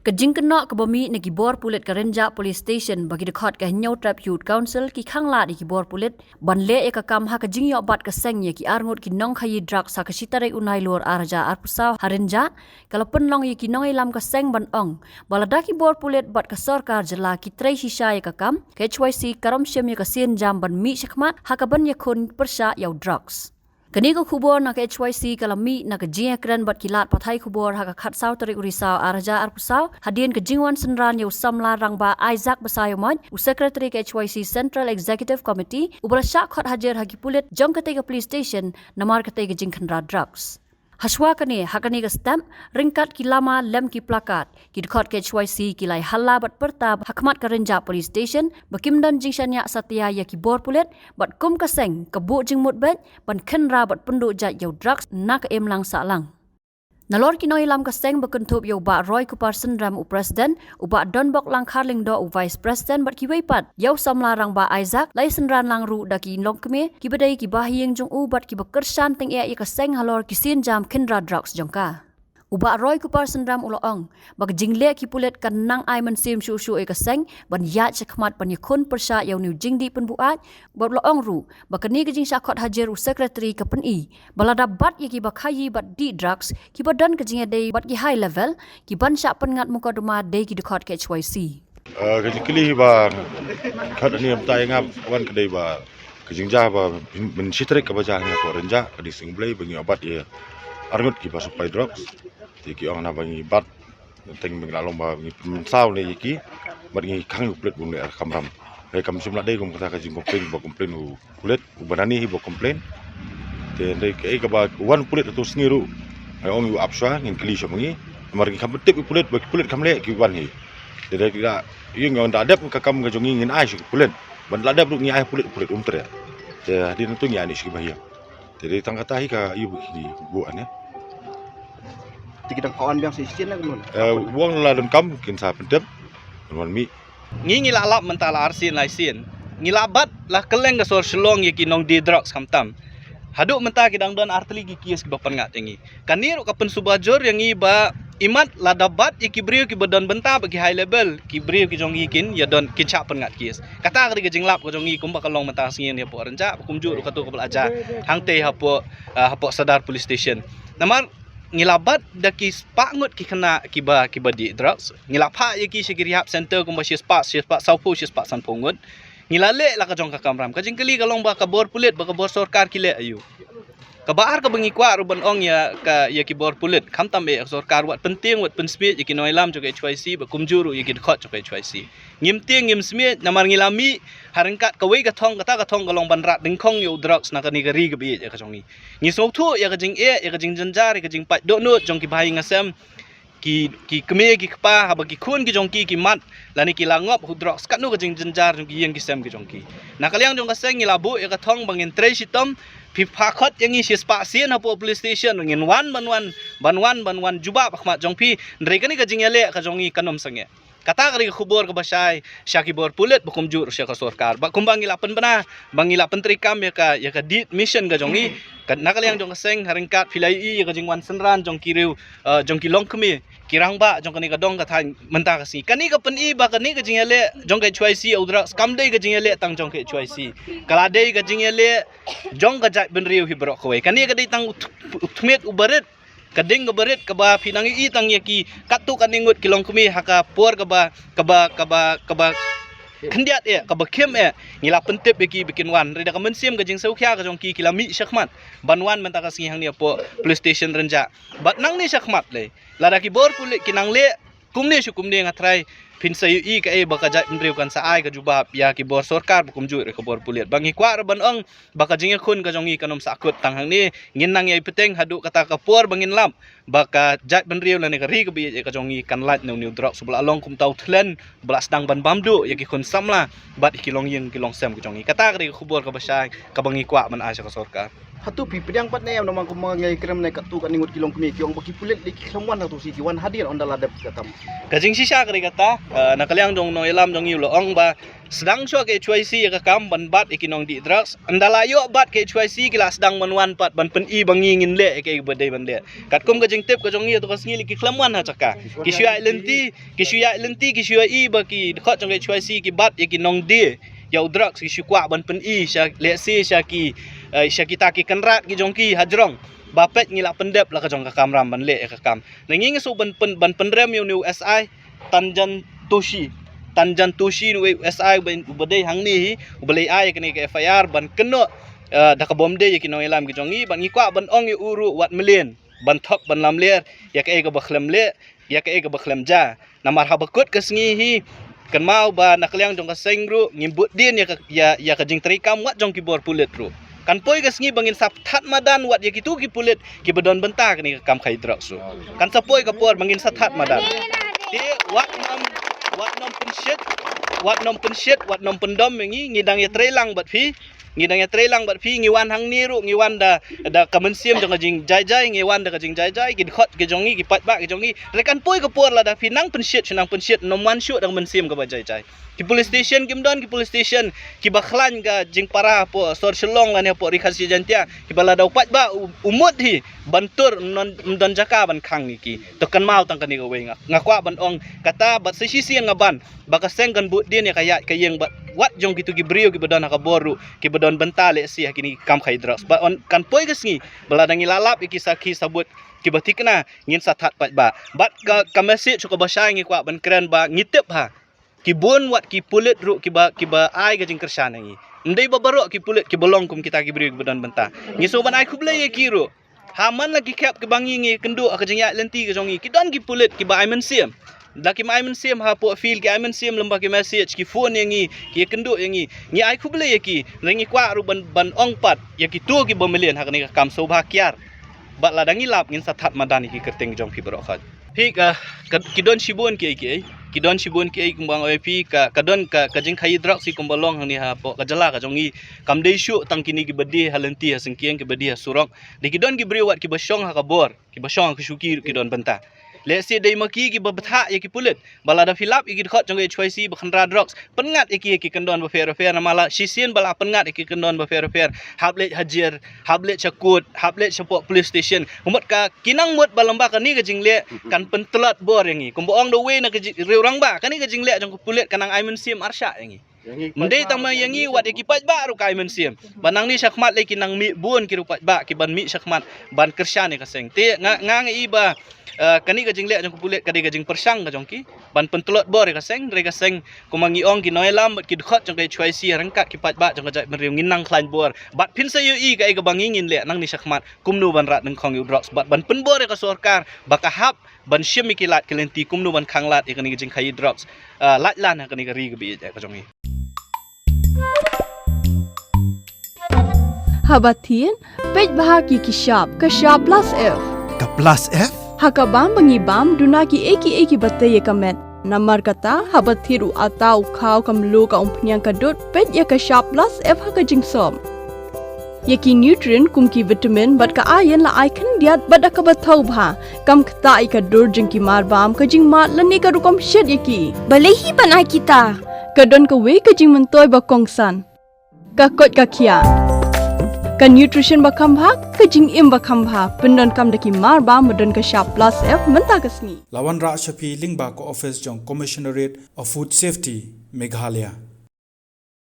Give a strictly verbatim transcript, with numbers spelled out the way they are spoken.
Ka jingkynnoh kaba mih na ki bor pulit ka Rynjah Police Station ba ki dkhot ka Hynñiewtrep Youth Council ki khang lad ïa ki bor pulit ban leh ïa ka kam ha ka jingïoh bat ka seng ïa ki arngut ki nongkhaïi drugs ha ka shi tarik u Nailur ar hajar arphew saw ha Rynjah, ka la pynlong ïa ki nongïalam ka seng ban ong ba lada ki bor pulit bad ka sorkar jylla ki trei shisha ïa ka kam, ka H Y C ka ym shim ïa ka sienjam ban mih shakhmat ha kaban ïakhun pyrshah ïa u drugs. Kane ka khubor na ka H Y C ka la mih na ka jingïakren bad ki lad pathai khubor ha ka khatsaw tarik u Risaw ar hajar arphew saw hadien ka jingwan synran ïa u samla rangbah Isaac Basaiawmoit, u Secretary ka H Y C Central Executive Committee, uba la shah khot hajar ha ki pulit jong katei ka police station namar katei ka jingkhynra drugs. Hashwa kane, ha kane ka step, ryngkat ki lama lem ki placard, ki dkhot ka H Y C ki la ïa halla bad pyrta ha khmat ka Rynjah Police Station ba kim don jingshaniah satia ïa ki bor pulit, bad kum ka seng ka buh jingmut beit ban khynra bad pynduh jait ïa u drugs na ka imlang sahlang. Nalor ki nongïalam ka seng ba kynthup ïa u Bah Roykupar Synrem u President, u Bah Donbok Langkhar Lyngdoh u Vice President bad kiwei pat, ïa u samla rangbah Isaac, la ïa synran lang ruh da ki longkmie kiba dei ki bahaïing jong u bad kiba kyrshan tyngeh ïa ka seng halor ki sienjam khynra drugs jong ka. U Bah Roykupar Synrem u la ong ba ka jingleh ki pulit kan nang ai mynsiem shuh shuh ïa ka seng ban ïaid shakhmat ban ïakhun pyrshah ïa une u jingdih pynbuaid, bad u la ong ruh ba kane ka jingshah khot hajar u Secretary ka pyni ba lada bat ïa kiba khaïi bad dih drugs, kiba don ka jingïadei bad ki high level, ki ban shah pynngat mukotduma dei ki dkhot ka H Y C. Eh, ka jingkylli ba khot hangne mynta ïa nga wan ka dei ba ka jingjia ba mynta shi tarik kaba jia hangne hapoh Rynjah, ka dei seng Blei ba ngi ïoh bat ïa arngut kiba supply drugs. Te ki ong na ba ngi bat, teng ba ngi la long ba ngi pynsaw ne ïa ki, bad ngi khang ïa u pulit ba un leh kamram. Hei, kam shym la dei kum kata ka jingcomplain ba complain u pulit, u ba nani hi ba complain. Te dei kaei kaba wan u pulit ha tu sngi ruh, hei, ong ïa u ap shwa, ngin kylli shwa ma ngi. Namar ngi kham pyntip ïa u pulit ba ki pulit kham leh ki wan hi. Te dei ki da ïa ngi ong da dep ka kam ka jong ngi ngin ai sha ki pulit. Ban la dep ruh ngi ai pulit, pulit um treh. Te hadien tu ngi ai ne sha ki bahaïing. Te dei tang kata hi ka ïa ba ki buh hangne. Te ki dang ka on biang sa shisien na kumno? Eh, u ong la donkam kin sa pyntip. Wan mih. Ngi ngi la lap mynta la arsien laisien. Ngi la bat la kylleng ka sor Shillong ïa ki nongdih drugs khamtam. Haduh mynta ki dang don artylli ki case kiba pynngat ïa ngi. Kane ruh ka pynsuba jur ïa ngi ba imat lada bat ïa ki briew kiba don bynta bad ki high level, ki briew ki jong ngi kin ïa don, kin shah pynngat case. Kata ka dei ka jinglap ka jong ngi kumba ka long mynta ka sngi hangne hapoh Rynjah, kumjuh ruh katto kaba la jia hangtei hapoh, ah, hapoh Sadar Police Station. Namar ngi la bat da ki spah ngut ki khynnah kiba, kiba dih drugs. Ngi la phah ïa ki sha ki rehab center kumba shispah, shispah sawphew, shispah sanphew ngut. Ngi la leh la ka jong ka kamram. Ka jingkylli ka long ba ka bor pulit, ba ka bor sorkar ki leh aïu. Kaba ar kaba ngi kwah ruh ban ong ïa ka, ïa ki bor pulit, khamtam eh ka sorkar, wat pyntieng, wat pynsmiej ïa ki nongïalam jong ka H Y C, ba kumjuh ruh ïa ki dkhot jong ka H Y C. Ngim tieng ngim smiej, namar ngi la mih ha ryngkat kawei ka thong, kata ka thong ka long ban rat dyngkhong ïa u drugs na kane ka ri kaba ïeit ïa ka jong ngi. Ngi sngewthuh ïa ka jingeh, ïa ka jingjynjar, ïa ka jingpait dohnud jong ki bahaïing hasem, ki, ki kmie ki kpa, haba ki khun ki jong ki ki mad lane ki la ngop ha u drugs, katno ka jingjynjar jong ki ïing ki sem ki jong ki. Na ka liang jong ka seng ngi la buh ïa ka thong ba ngin trei shitom, phi phah khot ïa ngi shispah sien hapoh police station, ngin wan ban wan, ban wan, ban wan jubab ha khmat jong phi. Hynrei kane ka jingïaleh ka jong ngi kan ym sangeh. Kata ka dei ka khubor kaba shai sha ki bor pulit ba kumjuh ruh sha ka sorkar. Ba kumba ngi la pynbna, ba ngi la pyntreikam ïa ka, ïa ka dih mission ka jong ngi. Ka, na ka liang jong ka seng ha ryngkat phi la ïohi ïa ka jingwan synran jong ki riew, eh, jong ki longkmie, ki rangbah jong kane ka dong ka thaiñ mynta ka sngi. Kane ka pyni ba kane ka jingïaleh jong ka H Y C ïa u drugs kam dei ka jingïaleh tang jong ka H Y C. Ka la dei ka jingïaleh jong ka jaitbynriew hi baroh kawei. Kane ka dei tang u th-, u thmiet u barit, ka ding ka barit kaba phi nang ïohi tang ïa ki katto katne ngut ki longkmie ha ka por kaba, kaba, kaba, kaba khyndiat eh, kaba khim eh, ngi la pyntip ïa ki ba kin wan. Hynrei da ka mynsiem ka jingsngewkhia ka jong ki, ki la mih shakhmat ban wan mynta ka sngi hangne hapoh police station Rynjah. Bad nangne shakhmat lei, lada ki bor pulit ki nang leh kumne shu kumne, nga tharai phin sa ïohi kaei ba ka jaitbynriew kan sa ai ka jubab ïa ki bor sorkar ba kumjuh ruh ïa ka bor pulit. Ba ngi kwah ruh ban ong ba ka jingïakhun ka jong ngi kan ym sahkut tang hangne, ngin nang ïai bteng haduh kata ka por ba ngin lap ba ka jaitbynriew lane ka ri kaba ïeit ïa ka jong ngi kan lait na une u drugs uba la long kumta u thlen ba la sdang ban bam duh ïa ki khun samla bad ïa ki longïing ki longsem ka jong ngi. Kata ka dei ka khubor kaba shai kaba ngi kwah ban ai sha ka sorkar. Hato phi pdiang pat ne em namar kumba ngi kren ne katto katne ngut ki longkmie ki ong ba ki pulit lei ki khlem wan hato shi ki wan hadien ynda la dep ka kam. Ka jingshisha ka dei kata, eh, na ka liang jong nongïalam jong ngi u la ong ba sdang shuwa ka H Y C ïa ka kam ban bat ïa ki nongdih drugs. Ynda la ïoh bat ka H Y C ki la sdang ban wan pat ban pyni ba ngi ngin leh ïa kaei ba dei ban leh. Katkum ka jingtip ka jong ngi hato ka sngi lei ki khlem wan ha jaka. Ki shu ïaid lynti, ki shu ïaid lynti, ki shu ïohi ba ki dkhot jong ka H Y C ki bat ïa ki nongdie ïa u drugs, ki shu kwah ban pyni sha, lehse sha ki, eh, sha kita ki kynrad ki jong ki hajrong. Ba peit ngi la pyndep la ka jong ka kamram ban leh ïa ka kam. Na ngi ngi shu ban pyn, ban pynrem ïa une u S I Tanjan Toshi. Tanjan Toshi, une u S I uba, uba dei hangne hi, uba leit ai ïa kane ka F I R ban kynnoh, eh, da kaba ym dei ïa ki nongïalam ki jong ngi, ban ngi kwah ban ong ïa u ruh wat mlien ban thok ban lamler ïa kaei kaba khlem leh, ïa kaei kaba khlem jia. Namar haba kut ka sngi hi, kynmaw ba na ka liang jong ka seng ruh ngim bud dien ïa ka, ïa, ïa ka jingtrei kam wat jong ki bor pulit ruh. Kan poi ka sngi ba ngin sa that madan wat ïa kito ki pulit kiba don bynta kane ka kam khaïi drugs ruh. Kan sa poi ka por ba ngin sa that madan. Te wat nym, wat nym pynshit, wat nym pynshit, wat nym pyndom ïa ngi, ngi dang ïatrei lang bad phi. Ngi dang ïatrei lang bad phi, ngi wan hangne ruh, ngi wan da, da ka mynsiem jong ka jingjai jai, ngi wan da ka jingjai jai, ki dkhot ki jong ngi, ki paidbah ki jong ngi. Re kan poi ka por lada phi nang pynshit, shu nang pynshit, nym wan shuh da ka mynsiem kaba jai jai. Ki police station kim don, ki police station kiba khlaiñ ka jingpara hapoh sor Shillong lane hapoh Ri Khasi Jaiñtia, kiba lada u paidbah u, u mut hi ban tur, ym don, ym don jaka ban khang ïa ki. To kynmaw tang kane kawei nga, nga kwah ban ong kata bad sa shisien nga ban ba ka seng kan bud dien ïa ka ïaid ka ïeng bad wat jong kito ki briew kiba don ha ka bor ruh, kiba don bynta lehse ha kine ki kam khaïi drugs. Bad kan poi ka sngi ba lada ngi la lap ïa ki sakhi sabut kiba thikna, ngin sa that paidbah. Bad ka, ka message kaba shai ngi kwah ban kren ba ngi tip ha ki bun wat ki pulit ruh kiba, kiba ai ka jingkyrshan ïa ngi. Ym dei ba baroh ki pulit kiba long kum kita ki briew kiba don bynta. Ngi shu ban ai khublei ïa ki ruh. Ha man la ki khep kiba ngi ngi kynduh ha ka jingïaid lynti ka jong ngi, ki don ki pulit kiba ai mynsiem. Da kim ai mynsiem hapoh field, ki ai mynsiem lyngba ki message, ki phone ïa ngi, ki kynduh ïa ngi. Ngi ai khublei ïa ki, hynrei ngi kwah ruh ban, ban ong pat ïa kito kiba mlien ha kane ka kam, sngewbha kiar. Bad lada ngi lap ngin sa that madan ïa ki kyrteng jong phi baroh khoit. Phi ka, ka, ki don shibun kiei kiei, ki don shibun kiei kumba nga ong ïa phi ka, ka don ka, ka jingkhaïi drugs hi kumba long hangne hapoh ka jylla ka jong ngi. Kam dei shuh tang kine kiba die ha lynti ha syngkien, kiba die ha surok. Dei ki don ki briew wat kiba shong ha ka bor, kiba shong ha ka shuki ruh ki don bynta. Lehse dei ma ki kiba bthah ïa ki pulit. Ba lada phi lap ïa ki dkhot jong ka H Y C ba khynra drugs, pynngat ïa ki ïa ki kyndon bapher bapher, namar la shisien ba la pynngat ïa ki kyndon bapher bapher, hap leit hajar, hap leit sha kot, hap leit shapoh police station. Ka mut ka, ki nang mut ba lyngba kane ka jingleh kan pyntlot bor ïa ngi. Kumba ong da uwei na ka ji-, riew rangbah, kane ka jingleh jong ka pulit kan nang ai mynsiem arshah ïa ngi. Ym dei tang ma ïa ngi, wat ïa ki paidbah ruh ka ai mynsiem. Ba nangne shakhmat lei ki nang mih bun ki ruh paidbah kiban mih shakhmat ban kyrshan ïa ka seng. Te nga, nga ong ïa i ba, eh, kane ka jingleh jong ka pulit ka dei ka jingpyrshang ka jong ki ban pyntlot bor ïa ka seng, hynrei ka seng kumba ngi ong, ki nongïalam bad ki dkhot jong ka H Y C ryngkat ki paidbah jong ka jaitbynriew ngin nang khlaiñ bor. Bad phin sa ïohi kaei kaba ngi ngin leh nangne shakhmat, kumno ban rat nyngkhong ïa u drugs bad ban pynbor ïa ka sorkar ba ka hap ban shim ïa ki lad ki lynti kumno ban khanglad ïa kane ka jingkhaïi drugs, ah, lait lan ha kane ka ri kaba ïeit ka jong ngi. Haba thied, peit bha ki ki shap, ka shap plus F. Ka plus F? Ha ka bam ba ngi bam, duna kiei kiei kiba tei ïa ka met. Namar kata, haba thied u atta, u khaw, ka mluh, ka umphniang, ka dud, peit ïa ka shap plus F ha ka jingsop. Ïa ki nutrient kum ki vitamin bad ka iron la ai khyndiat bad da kaba thaw bha. Kam ktah ïa ka dur jong ki mar bam, ka jingmad lane ka rukom shet ïa ki. Balei hi ban ai kita? Ka don kawei ka jingmyntoi ba kongsan. Ka koit ka khiah. Ka nutrition ba kham bha, ka jingim ba kham bha. Pyndonkam da ki mar bam ba don ka shap plus F mynta ka sngi. La wanrah sha phi lyngba ka office jong Commissionerate of Food Safety, Meghalaya.